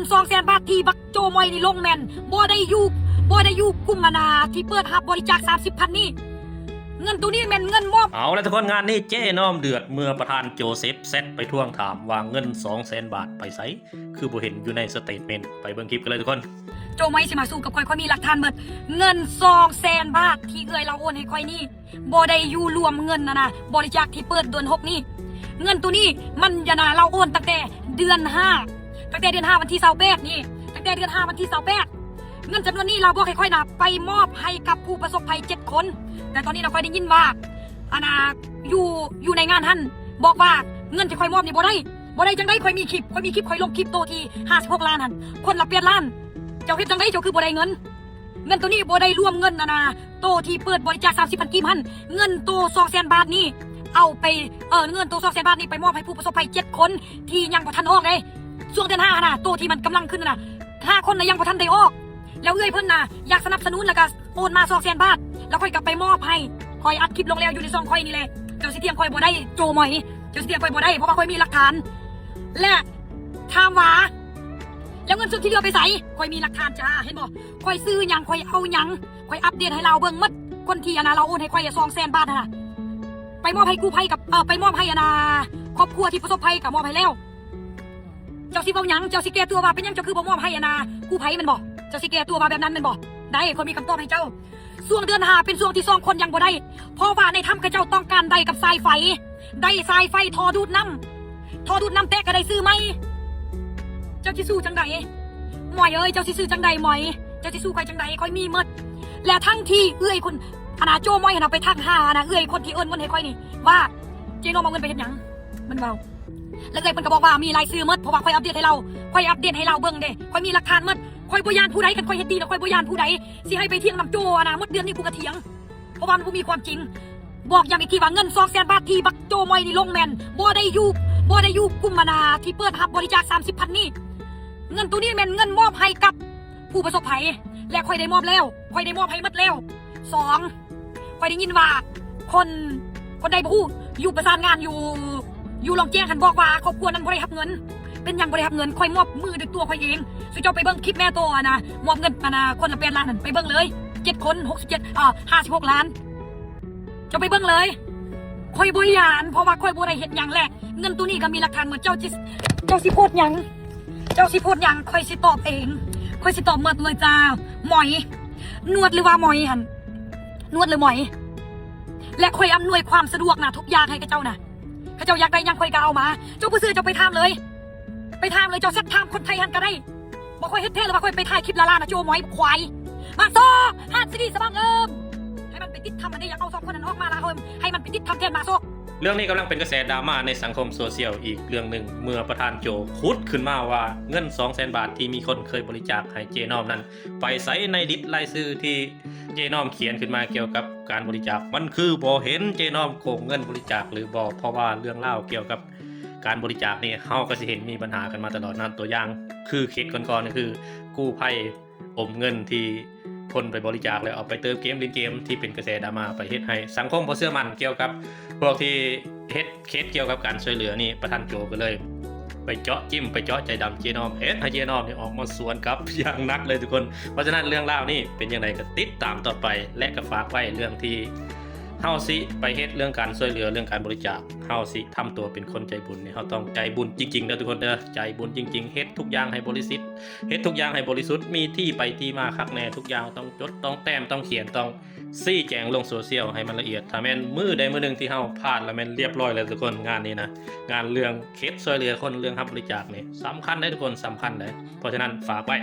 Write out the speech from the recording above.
ສອງແສນບາດທີ່ບັກໂຈມອຍນີ້ລົງແມ່ນບໍ່ໄດ້ຢູ່ ບໍ່ໄດ້ຢູ່ກຸ່ມອັນນາທີ່ເປີດຮັບບໍລິຈາກສາມສິບພັນນີ້. ເງິນໂຕນີ້ແມ່ນເງິນມອບ. ເອົາລະທຸກຄົນ ງານນີ້ເຈ້ນ້ອມເດືອດເມື່ອປະທານໂຈເຊັບແຊັດໄປທວງຖາມວ່າເງິນສອງແສນບາດໄປໃສ ຄືບໍ່ເຫັນຢູ່ໃນສະເຕດເມັນ. ໄປເບິ່ງຄລິບກັນເລີຍທຸກຄົນ. ໂຈມອຍຊິມາສູ້ກັບຂ້ອຍ ຂ້ອຍມີຫຼັກຖານໝົດ. ເງິນສອງແສນບາດທີ່ເອື້ອຍລາວໂອນໃຫ້ຂ້ອຍນີ້ ບໍ່ໄດ້ຢູ່ລວມເງິນຫັ້ນນະ ບໍລິຈາກທີ່ເປີດເດືອນຫົກນີ້. ເງິນໂຕນີ້ມັນ ອັນນາ ລາວໂອນຕັ້ງແຕ່ເດືອນຫ້າ ຕັ້ງແຕ່ເດືອນຫ້າວັນທີຊາວແປດນີ້ ຕັ້ງແຕ່ເດືອນຫ້າວັນທີຊາວແປດ. ເງິນຈຳນວນນີ້ລາວບອກໃຫ້ຂ້ອຍນະໄປມອບໃຫ້ກັບຜູ້ປະສົບໄພເຈັດຄົນ. ແຕ່ຕອນນີ້ນະ ຂ້ອຍໄດ້ຍິນວ່າ ອັນນາ ຢູ່ ຢູ່ໃນງານຫັ້ນບອກວ່າເງິນທີ່ຂ້ອຍມອບນີ້ບໍ່ໄດ້. ບໍ່ໄດ້ຈັ່ງໃດ? ຂ້ອຍມີຄລິບ ຂ້ອຍມີຄລິບ ຂ້ອຍລົງຄລິບໂຕທີ່ຫ້າສິບຫົກລ້ານຫັ້ນ ຄົນລະແປດລ້ານ. ເຈົ້າເຮັດຈັ່ງໃດ? ເຈົ້າຄືບໍ່ໄດ້ເງິນ? ເງິນໂຕນີ້ບໍ່ໄດ້ລວມເງິນ ອັນນາ ໂຕທີ່ເປີດບໍລິຈາກສາມສິບພັນກີບຫັ້ນ. ເງິນໂຕສອງແສນບາດນີ້ເອົາໄປ ເອີ ເງິນໂຕສອງແສນບາດນີ້ໄປມອບໃຫ້ຜູ້ປະສົບໄພເຈັດຄົນທີ່ຍັງບໍ່ທັນອອກເດ້. ຊ່ວງເດືອນຫ້າຫັ້ນນະ ໂຕທີ່ມັນກຳລັງຂຶ້ນຫັ້ນນະ ຫ້າຄົນນະຍັງບໍ່ທັນໄດ້ອອກ. ແລ້ວເອື້ອຍເພິ່ນນະຢາກສະໜັບສະໜູນ ແລ້ວກະໂອນມາສອງແສນບາດ ແລ້ວຂ້ອຍກະໄປມອບໃຫ້. ຂ້ອຍອັດຄລິບລົງແລ້ວຢູ່ໃນຊ່ອງຂ້ອຍນີ້ແຫຼະ. ເຈົ້າຊິຖຽງຂ້ອຍບໍ່ໄດ້ໂຈມອຍ ເຈົ້າຊິຖຽງຂ້ອຍບໍ່ໄດ້ ເພາະວ່າຂ້ອຍມີຫຼັກຖານ. ແລະ ຖາມວ່າ ແລ້ວເງິນສ່ວນທີ່ເຫຼືອໄປໃສ? ຂ້ອຍມີຫຼັກຖານຈ້າ ເຫັນບໍ່? ຂ້ອຍຊື້ຫຍັງ ຂ້ອຍເອົາຫຍັງ ຂ້ອຍອັບເດດໃຫ້ລາວເບິ່ງໝົດ. ຄົນທີ່ ອັນນາ ລາວໂອນໃຫ້ຂ້ອຍສອງແສນບາດຫັ້ນນະ ໄປມອບໃຫ້ກູ້ໄພກັບ ເອີ ໄປມອບໃຫ້ ອັນນາ ຄອບຄົວທີ່ປະສົບໄພກະມອບໃຫ້ແລ້ວ. ເຈົ້າຊິເວົ້າຫຍັງ? ເຈົ້າຊິແກ້ຕົວວ່າເປັນຫຍັງເຈົ້າຄືບໍ່ມອບໃຫ້ ອັນນາ ກູ້ໄພແມ່ນບໍ່? ເຈົ້າຊິແກ້ຕົວວ່າແບບນັ້ນແມ່ນບໍ່? ໄດ້ ຂ້ອຍມີຄຳຕອບໃຫ້ເຈົ້າ. ຊ່ວງເດືອນຫ້າເປັນຊ່ວງທີ່ສອງຄົນຍັງບໍ່ໄດ້ ເພາະວ່າໃນຖ້ຳເຂົາເຈົ້າຕ້ອງການໄດ້ກັບສາຍໄຟ ໄດ້ສາຍໄຟທໍ່ດູດນ້ຳ ທໍ່ດູດນ້ຳແຕກກະໄດ້ຊື້ໃໝ່. ເຈົ້າຊິສູ້ຈັ່ງໃດ ມອຍເອີຍ? ເຈົ້າຊິສູ້ຈັ່ງໃດມອຍ? ເຈົ້າຊິສູ້ຂ້ອຍຈັ່ງໃດ? ຂ້ອຍມີໝົດ. ແລະ ທັງທີ່ເອື້ອຍຄົນ ອັນນາ ໂຈມອຍຫັ້ນນະ ໄປທັກຫາ ອັນນາ ເອື້ອຍຄົນທີ່ໂອນເງິນໃຫ້ຂ້ອຍນີ້ວ່າ ເຈນ້ອມເອົາເງິນໄປເຮັດຫຍັງ? ມັນເວົ້າ ແລ້ວເອື້ອຍເພິ່ນກະບອກວ່າມີລາຍຊື່ໝົດ ເພາະວ່າຂ້ອຍອັບເດດໃຫ້ລາວ ຂ້ອຍອັບເດດໃຫ້ລາວເບິ່ງເດ້ ຂ້ອຍມີຫຼັກຖານໝົດ. ຂ້ອຍບໍ່ຢ້ານຜູ້ໃດ ຄັນຂ້ອຍເຮັດດີນະ ຂ້ອຍບໍ່ຢ້ານຜູ້ໃດ. ຊິໃຫ້ໄປຖຽງນຳໂຈ ອັນນາ ໝົດເດືອນນີ້ກູກະຖຽງ ເພາະວ່າມັນບໍ່ມີຄວາມຈິງ. ບອກຢ້ຳອີກທີວ່າເງິນສອງແສນບາດທີ່ບັກໂຈມອຍນີ້ລົງແມ່ນບໍ່ໄດ້ຢູ່ ບໍ່ໄດ້ຢູ່ກຸ່ມ ອັນນາ ທີ່ເປີດຮັບບໍລິຈາກສາມສິບພັນນີ້. ເງິນໂຕນີ້ແມ່ນເງິນມອບໃຫ້ກັບຜູ້ປະສົບໄພ ແລະ ຂ້ອຍໄດ້ມອບແລ້ວ ຂ້ອຍໄດ້ມອບໃຫ້ໝົດແລ້ວ. ສອງ ຂ້ອຍໄດ້ຍິນວ່າຄົນ ຄົນໃດບໍ່ຮູ້ ຢູ່ປະສານງານຢູ່ ຢູ່ລອງແຈ້ງຫັ້ນບອກວ່າຄອບຄົວນັ້ນບໍ່ໄດ້ຮັບເງິນ. ເປັນຫຍັງບໍ່ໄດ້ຮັບເງິນ? ຂ້ອຍມອບມືດ້ວຍຕົວຂ້ອຍເອງ. ສູ່ເຈົ້າໄປເບິ່ງຄລິບແມ່ໂຕ ອັນນາ ມອບເງິນ ອັນນາ ຄົນລະແປດລ້ານຫັ້ນ ໄປເບິ່ງເລີຍ ເຈັດຄົນ ຫົກສິບເຈັດ ເອີ ຫ້າສິບຫົກລ້ານ. ເຈົ້າໄປເບິ່ງເລີຍ. ຂ້ອຍບໍ່ຢ້ານ ເພາະວ່າຂ້ອຍບໍ່ໄດ້ເຮັດຫຍັງ ແລະ ເງິນໂຕນີ້ກະມີຫຼັກຖານໝົດ. ເຈົ້າຊິ ເຈົ້າຊິໂພດຫຍັງ? ເຈົ້າຊິໂພດຫຍັງ? ຂ້ອຍຊິຕອບເອງ ຂ້ອຍຊິຕອບໝົດເລີຍຈ້າ. ໝອຍ ນວດ ຫຼືວ່າໝອຍຫັ້ນ ນວດ ຫຼືໝອຍ? ແລະ ຂ້ອຍອຳນວຍຄວາມສະດວກນະ ທຸກຢ່າງໃຫ້ເຂົາເຈົ້ານະ. ເຂົາເຈົ້າຢາກໄດ້ຫຍັງຂ້ອຍກະເອົາມາ. ເຈົ້າບໍ່ເຊື່ອເຈົ້າໄປຖາມເລີຍ ໄປຖາມເລີຍ. ເຈົ້າແຊັດຖາມຄົນໄທຫັ້ນກະໄດ້. ບໍ່ ຂ້ອຍເຮັດແທ້ ຫຼືວ່າຂ້ອຍໄປຖ່າຍຄລິບລ້າໆນະ ໂຈມອຍ ຄວາຍ ໝາກຊອກ ຫາດສະດີ ສະບັງເອີມ. ໃຫ້ມັນໄປຕິດຖ້ຳຫັ້ນເດ້ ຢາກເອົາສອງຄົນຫັ້ນອອກມາລະ ໃຫ້ມັນໄປຕິດຖ້ຳແທນ ໝາກຊອກ. ເລື່ອງນີ້ກຳລັງເປັນກະແສດຣາມາໃນສັງຄົມໂຊຊຽວອີກເລື່ອງໜຶ່ງ ເມື່ອປະທານໂຈຂຸດຂຶ້ນມາວ່າເງິນສອງແສນບາດທີ່ມີຄົນເຄີຍບໍລິຈາກໃຫ້ເຈນ້ອມນັ້ນ ໄປໃສໃນລິດລາຍຊື່ທີ່ເຈນ້ອມຂຽນຂຶ້ນມາກ່ຽວກັບການບໍລິຈາກ. ມັນຄືບໍ່ເຫັນເຈນ້ອມໂກງເງິນບໍລິຈາກຫຼືບໍ່? ເພາະວ່າເລື່ອງລາວກ່ຽວກັບການບໍລິຈາກນີ້ ເຮົາກະຊິເຫັນມີບັນຫາກັນມາຕະຫຼອດນະ. ຕົວຢ່າງຄືເຄສກ່ອນໆ ກະຄືກູ້ໄພ ອົມເງິນທີ່ຄົນໄປບໍລິຈາກ ແລ້ວເອົາໄປເຕີມເກມ ຫຼິ້ນເກມ ທີ່ເປັນກະແສດຣາມາ ໄປເຮັດໃຫ້ສັງຄົມບໍ່ເຊື່ອໝັ້ນກ່ຽວກັບພວກທີ່ເຮັດເຄສກ່ຽວກັບການຊ່ວຍເຫຼືອນີ້. ປະທານໂຈກະເລີຍໄປເຈາະຈິ້ມ ໄປເຈາະໃຈດຳເຈນ້ອມ ເຮັດໃຫ້ເຈນ້ອມນີ້ອອກມາສວນກັບຢ່າງໜັກເລີຍທຸກຄົນ. ເພາະສະນັ້ນເລື່ອງລາວນີ້ເປັນຈັ່ງໃດກະຕິດຕາມຕໍ່ໄປ ແລະ ກະຝາກໄວ້ເລື່ອງທີ່ເຮົາຊິໄປເຮັດເລື່ອງການຊ່ວຍເຫຼືອ ເລື່ອງການບໍລິຈາກ ເຮົາຊິທຳຕົວເປັນຄົນໃຈບຸນນີ້ ເຮົາຕ້ອງໃຈບຸນຈິງໆເດີທຸກຄົນເດີ ໃຈບຸນຈິງໆ ເຮັດທຸກຢ່າງໃຫ້ບໍລິສຸດ ເຮັດທຸກຢ່າງໃຫ້ບໍລິສຸດ ມີທີ່ໄປທີ່ມາຄັກແນ່ ທຸກຢ່າງຕ້ອງຈົດ ຕ້ອງແຕ້ມ ຕ້ອງຂຽນ ຕ້ອງຊີ້ແຈງລົງໂຊຊຽວໃຫ້ມັນລະອຽດ. ຖ້າແມ່ນມື້ໃດມື້ໜຶ່ງທີ່ເຮົາພາດລະແມ່ນລຽບຮ້ອຍແລ້ວທຸກຄົນ. ງານນີ້ນະ ງານເລື່ອງເຄສຊ່ວຍເຫຼືອຄົນ ເລື່ອງຮັບບໍລິຈາກນີ້ສຳຄັນເດ້ທຸກຄົນ ສຳຄັນເດ້. ເພາະສະນັ້ນຝາກໄວ້.